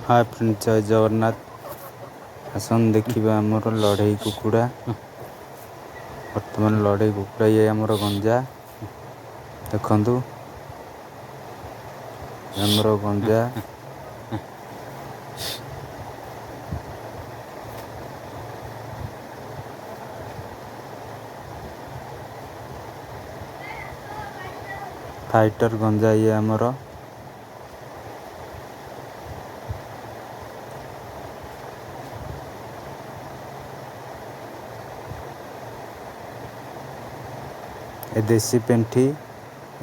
ହାଏ friend, ଜୟ ଜଗନ୍ନାଥ। ଆସନ୍ତୁ ଦେଖିବା ଆମର ଲଢ଼େଇ କୁକୁଡ଼ା। ବର୍ତ୍ତମାନ ଲଢ଼େଇ କୁକୁଡ଼ା ଇଏ ଆମର ଗଞ୍ଜା। ଦେଖନ୍ତୁ, ଆମର ଗଞ୍ଜା ଫାଇଟର ଗଞ୍ଜା ଇଏ ଆମର। ଏ ଦେଶୀ ପେଣ୍ଠି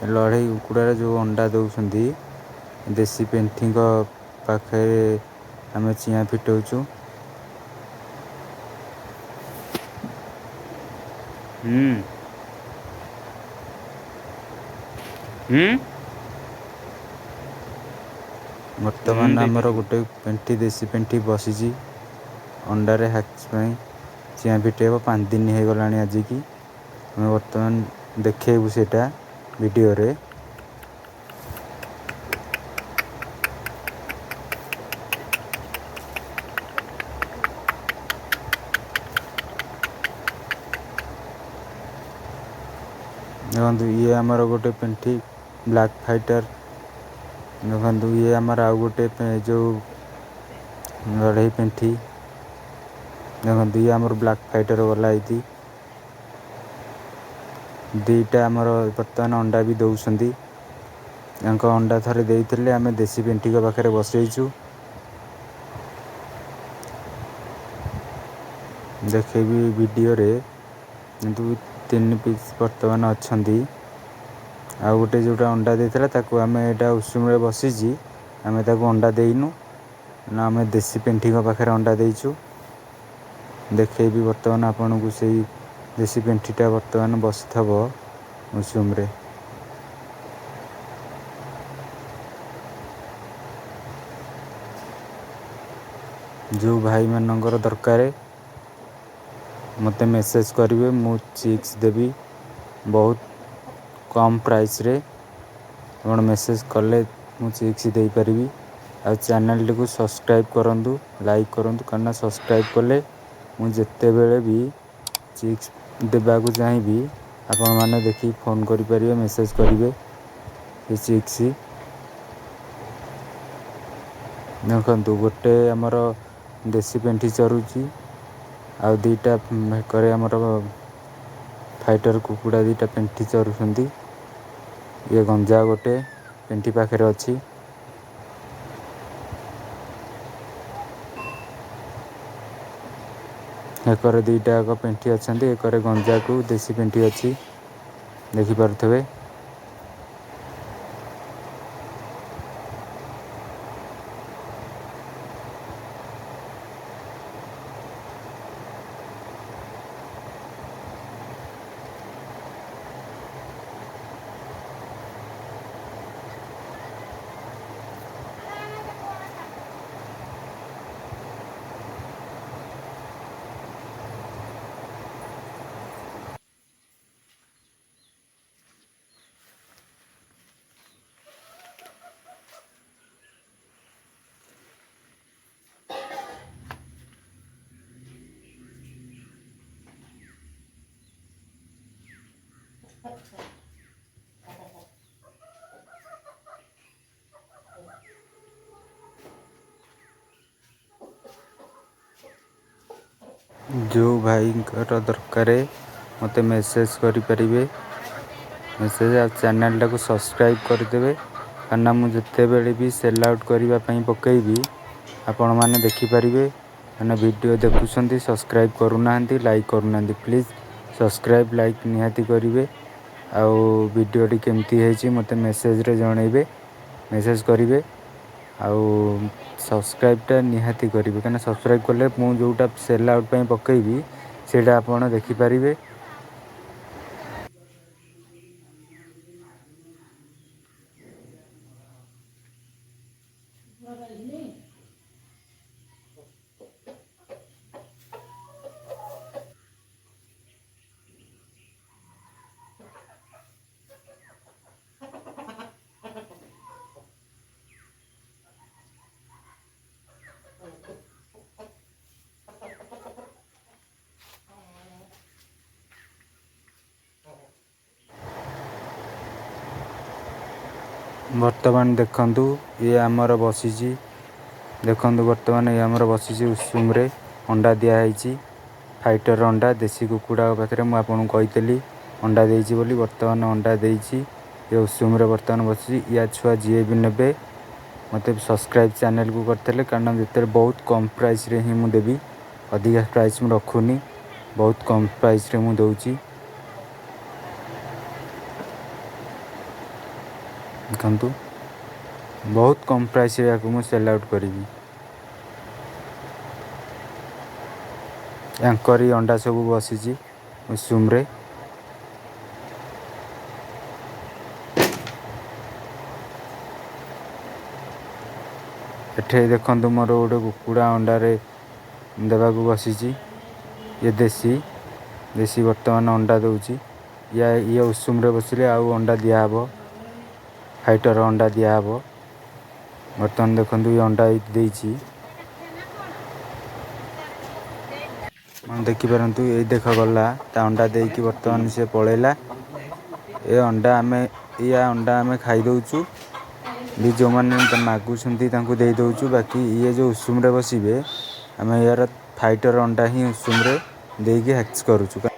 ଲଢ଼େଇ କୁକୁଡ଼ାରେ ଯେଉଁ ଅଣ୍ଡା ଦେଉଛନ୍ତି, ଦେଶୀ ପେଣ୍ଠିଙ୍କ ପାଖରେ ଆମେ ଚିଆଁ ଫିଟଉଛୁ। ହୁଁ ହୁଁ ହୁଁ ବର୍ତ୍ତମାନ ଆମର ଦେଇପାରିବୁ। ଗୋଟେ ପେଣ୍ଠି, ଦେଶୀ ପେଣ୍ଠି ବସିଛି ଅଣ୍ଡାରେ ହ୍ୟାଚ୍ ପାଇଁ, ଚିଆଁ ଫିଟେଇବ। 5 ଦିନ ହେଇଗଲାଣି ଆଜିକି। ଆମେ ବର୍ତ୍ତମାନ ଦେଖେଇବୁ ସେଇଟା ଭିଡ଼ିଓରେ। ଦେଖନ୍ତୁ, ଇଏ ଆମର ଗୋଟେ ପେଣ୍ଠି ବ୍ଲାକ୍ ଫାଇଟର୍। ଦେଖନ୍ତୁ, ଇଏ ଆମର ଆଉ ଗୋଟେ ଯେଉଁ ଲଢ଼େଇ ପେଣ୍ଠି। ଦେଖନ୍ତୁ, ଇଏ ଆମର ବ୍ଲାକ୍ ଫାଇଟର୍ ଗଲା। ଏଇଠି ଦୁଇଟା ଆମର ବର୍ତ୍ତମାନ ଅଣ୍ଡା ବି ଦେଉଛନ୍ତି। ତାଙ୍କ ଅଣ୍ଡା ଥରେ ଦେଇଥିଲେ, ଆମେ ଦେଶୀ ପେଣ୍ଠିଙ୍କ ପାଖରେ ବସେଇଛୁ। ଦେଖେଇବି ଭିଡ଼ିଓରେ। କିନ୍ତୁ 3 ପିସ୍ ବର୍ତ୍ତମାନ ଅଛନ୍ତି। ଆଉ ଗୋଟେ ଯେଉଁଟା ଅଣ୍ଡା ଦେଇଥିଲା, ତାକୁ ଆମେ ଏଇଟା ଉଷୁମରେ ବସିଛି, ଆମେ ତାକୁ ଅଣ୍ଡା ଦେଇନୁ ନା, ଆମେ ଦେଶୀ ପେଣ୍ଠିଙ୍କ ପାଖରେ ଅଣ୍ଡା ଦେଇଛୁ। ଦେଖେଇବି ବର୍ତ୍ତମାନ ଆପଣଙ୍କୁ, ସେଇ ଦେଶୀ ପେଣ୍ଠିଟା ବର୍ତ୍ତମାନ ବସିଥିବ ଉଷୁମରେ। ଯେଉଁ ଭାଇମାନଙ୍କର ଦରକାର, ମୋତେ ମେସେଜ୍ କରିବେ, ମୁଁ ଚିକ୍ସ ଦେବି ବହୁତ କମ୍ ପ୍ରାଇସ୍ରେ। ଆପଣ ମେସେଜ୍ କଲେ ମୁଁ ଚିକ୍ସ ଦେଇପାରିବି। ଆଉ ଚ୍ୟାନେଲ୍ଟିକୁ ସବସ୍କ୍ରାଇବ୍ କରନ୍ତୁ, ଲାଇକ୍ କରନ୍ତୁ, କାରଣ ସବସ୍କ୍ରାଇବ୍ କଲେ ମୁଁ ଯେତେବେଳେ ବି ଚିକ୍ସ ଦେବାକୁ ଚାହିଁବି, ଆପଣମାନେ ଦେଖିକି ଫୋନ୍ କରିପାରିବେ, ମେସେଜ୍ କରିବେ ସେ ଚିକ୍ସ। ଦେଖନ୍ତୁ, ଗୋଟେ ଆମର ଦେଶୀ ପେଣ୍ଠି ଚରୁଛି, ଆଉ ଦୁଇଟା ହେକରେ ଆମର ଫାଇଟର୍ କୁକୁଡ଼ା ଦୁଇଟା ପେଣ୍ଠି ଚରୁଛନ୍ତି। ଇଏ ଗଞ୍ଜା ଗୋଟେ ପେଣ୍ଠି ପାଖରେ ଅଛି। ଏକରେ ଦୁଇଟା ଯାକ ପେଣ୍ଠି ଅଛନ୍ତି, ଏକରେ ଗଞ୍ଜାକୁ ଦେଶୀ ପେଣ୍ଠି ଅଛି, ଦେଖିପାରୁଥିବେ। ଯେଉଁ ଭାଇଙ୍କର ଦରକାର, ମୋତେ ମେସେଜ୍ କରିପାରିବେ ମେସେଜ୍। ଆଉ ଚ୍ୟାନେଲ୍ଟାକୁ ସବସ୍କ୍ରାଇବ୍ କରିଦେବେ, କାରଣ ମୁଁ ଯେତେବେଳେ ବି ସେଲ୍ ଆଉଟ୍ କରିବା ପାଇଁ ପକାଇବି, ଆପଣମାନେ ଦେଖିପାରିବେ। କାରଣ ଭିଡ଼ିଓ ଦେଖୁଛନ୍ତି, ସବସ୍କ୍ରାଇବ୍ କରୁନାହାନ୍ତି, ଲାଇକ୍ କରୁନାହାନ୍ତି। ପ୍ଲିଜ୍ ସବସ୍କ୍ରାଇବ୍, ଲାଇକ୍ ନିହାତି କରିବେ। ଆଉ ଭିଡ଼ିଓଟି କେମିତି ହେଇଛି ମୋତେ ମେସେଜ୍ରେ ଜଣାଇବେ, ମେସେଜ୍ କରିବେ। ଆଉ ସବସ୍କ୍ରାଇବ୍ଟା ନିହାତି କରିବେ, କାହିଁକିନା ସବସ୍କ୍ରାଇବ୍ କଲେ ମୁଁ ଯେଉଁଟା ସେଲ୍ ଆଉଟ୍ ପାଇଁ ପକାଇବି, ସେଇଟା ଆପଣ ଦେଖିପାରିବେ। ବର୍ତ୍ତମାନ ଦେଖନ୍ତୁ, ଇଏ ଆମର ବସିଛି। ଦେଖନ୍ତୁ, ବର୍ତ୍ତମାନ ଇଏ ଆମର ବସିଛି ଉଷୁମରେ, ଅଣ୍ଡା ଦିଆହେଇଛି, ଫାଇଟର ଅଣ୍ଡା। ଦେଶୀ କୁକୁଡ଼ା ପାଖରେ ମୁଁ ଆପଣଙ୍କୁ କହିଥିଲି ଅଣ୍ଡା ଦେଇଛି ବୋଲି। ବର୍ତ୍ତମାନ ଅଣ୍ଡା ଦେଇଛି, ଇଏ ଉଷୁମରେ ବର୍ତ୍ତମାନ ବସିଛି। ୟା ଛୁଆ ଯିଏ ବି ନେବେ, ମୋତେ ସବସ୍କ୍ରାଇବ୍ ଚ୍ୟାନେଲକୁ କରିଥିଲେ, କାରଣ ଯେତେବେଳେ ବହୁତ କମ୍ ପ୍ରାଇସ୍ରେ ହିଁ ମୁଁ ଦେବି। ଅଧିକା ପ୍ରାଇସ୍ ମୁଁ ରଖୁନି, ବହୁତ କମ୍ ପ୍ରାଇସ୍ରେ ମୁଁ ଦେଉଛି। ଦେଖନ୍ତୁ, ବହୁତ କମ୍ ପ୍ରାଇସ୍ରେ ୟାକୁ ମୁଁ ସେଲ୍ ଆଉଟ୍ କରିବି। ୟାଙ୍କରି ଅଣ୍ଡା ସବୁ ବସିଛି ଉଷୁମରେ। ଏଠି ଦେଖନ୍ତୁ, ମୋର ଗୋଟେ କୁକୁଡ଼ା ଅଣ୍ଡାରେ ଦେବାକୁ ବସିଛି। ଇଏ ଦେଶୀ, ଦେଶୀ ବର୍ତ୍ତମାନ ଅଣ୍ଡା ଦେଉଛି। ଇଏ ଉଷୁମରେ ବସିଲେ ଆଉ ଅଣ୍ଡା ଦିଆହେବ, ଫାଇଟର ଅଣ୍ଡା ଦିଆହେବ। ବର୍ତ୍ତମାନ ଦେଖନ୍ତୁ, ଇଏ ଅଣ୍ଡା ଦେଇଛି, ଆପଣ ଦେଖିପାରନ୍ତୁ। ଏଇ ଦେଖ, ଗଲା ତା ଅଣ୍ଡା ଦେଇକି ବର୍ତ୍ତମାନ ସେ ପଳେଇଲା। ଏ ଅଣ୍ଡା ଆମେ, ଇଆ ଅଣ୍ଡା ଆମେ ଖାଇଦେଉଛୁ ବି, ଯେଉଁମାନେ ମାଗୁଛନ୍ତି ତାଙ୍କୁ ଦେଇଦେଉଛୁ। ବାକି ଇଏ ଯେଉଁ ଉଷୁମରେ ବସିବେ, ଆମେ ୟାର ଫାଇଟର ଅଣ୍ଡା ହିଁ ଉଷୁମରେ ଦେଇକି ହ୍ୟାଚ୍ କରୁଛୁ।